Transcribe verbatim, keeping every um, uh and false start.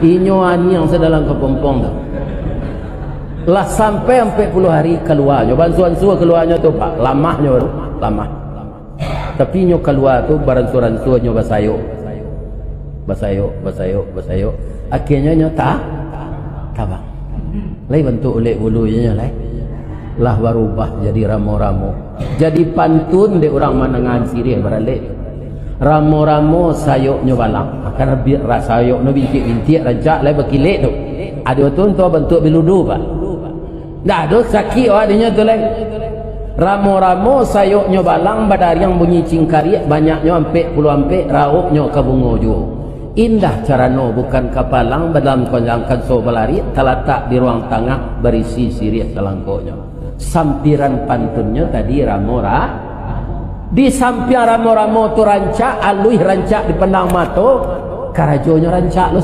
Inyo aniang sadalam kapompong tu. Lah sampai ampek puluah hari kaluanyo, bansua-ansua kaluanyo tu, Pak. Lamahnyo tu, lamah. Tapi inyo kalua tu baransua-ransua, inyo basayok. Basayok, basayok, basayok. Akhirnyo inyo ta-, tabang. Lai bantuak ulek bulu inyo lai. Lah barubah jadi ramo-ramo. Jadi pantun dek urang manangahan siriah baralek. Ramo-ramo sayoknyo balang. Kan bi-, ra-, sayoknyo bintik-bintik rancak lai bakilek tu. Ado tu nto bantuak biludu, Pak. Ndak ado sakik awak dinyo tu lai. Ramo-ramo sayoknyo balang, badariang bunyi cingkariak, banyaknyo ampek puluah ampek, rauknyo ka bungo juo. Indah carano bukan kapalang, dalam konjang kanso balarik, talatak di ruang tangah, barisi siriah salangkoknyo. Sampiran pantunnyo tadi ramo ra-, di sampiang ramo-ramo tu rancak, aluih rancak dipandang mato, karajonyo rancak lo